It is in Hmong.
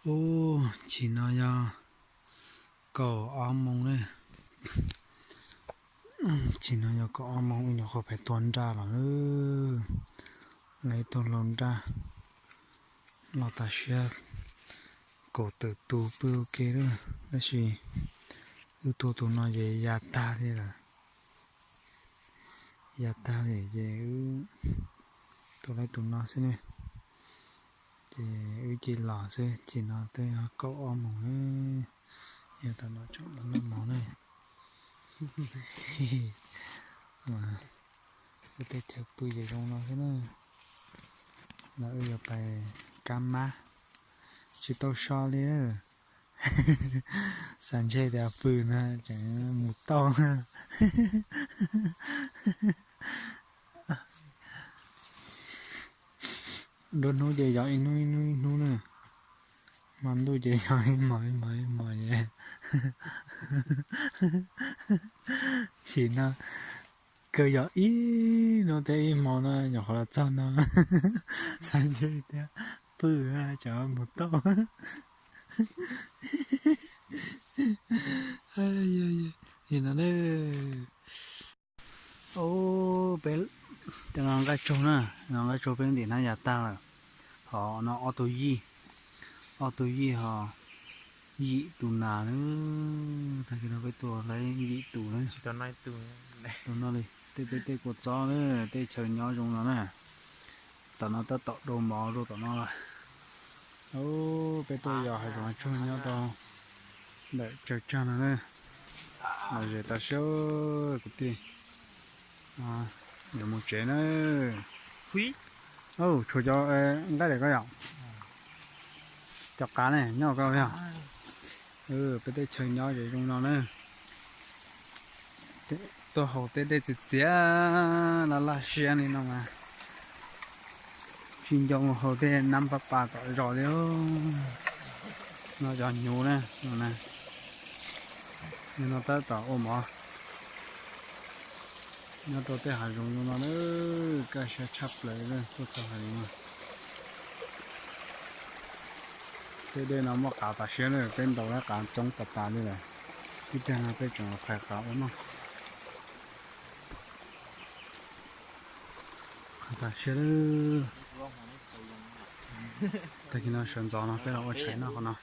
Ub, chim no yog kaum ob moos na. Chim no yog kaum ob moos, wb nyuam qhuav pais tua nraj los na. Lawv ib tug lau nraj los tas siab, kaum tawm tus pw ua ke lawm, tab sis wb tua tus no ces ya tag li lawm. Ya tag li ces wb tua lawm tus no xwb ne. Ces wb cia los xwb, chim no twb yog kaum ob moos na, yog tam no tseem los noj mov na. Wb teb chaws pw ces zoo no xwb na. No wb yuav pais kab mab, tsis tau so li. Xav ntshe tias pw no tseem mus tau. Nruab hnub ces yog ib hnub ib hnub ib hnub na, hmo ntuj ces yog ib hmos ib hmos ib hmos es. Chim no kawg yog ib hnub thiab ib hmo no nyuam qhuav los txog no. Xav ntshe tias pw tseem mus tau. Li no ne. Ub, peb, no nqaij tsaug na, no nqaij tsaug peb ntim hnab ya tag lawm. Ho no ob tug yij, ob tug yij ho yim tus nas na. Tag kis no peb tua lawm yim tus na. Tus no li tej peb tej kua txob na, tej chaw nyob zoo no na. Tom no tab tom dua mov rau tom no lawm. Ub, peb tuaj yos hav zoov tsuag nyob rau ntawm tsawg tsag no na. Los zem tas siab kwv tij. Yuav mus tsev na. Tshuav cov nqaij daim ko yom. Cov qav ne nyob ko yog. Peb tej chaw nyob ces zoo no na. Tuaj haus tej dej txias txias laj laj siab li no mas tsis nco mus haus tej nab pab pas tom zos li. No cov hnyuv na, no tab tom ua mov nyob rau tej hav zoov zoo no na, kaj siab tshaj plaws tuaj txog hav zoov no. Tej dej no muaj qav tas siab na, peb ntaus lawm qav coob tas tas li lawm. Ib pliag no peb tseem los phais qav ua noj. Qav tas siab lawm. Tag kis no sawv ntxov no peb los ua tshais noj qhov no.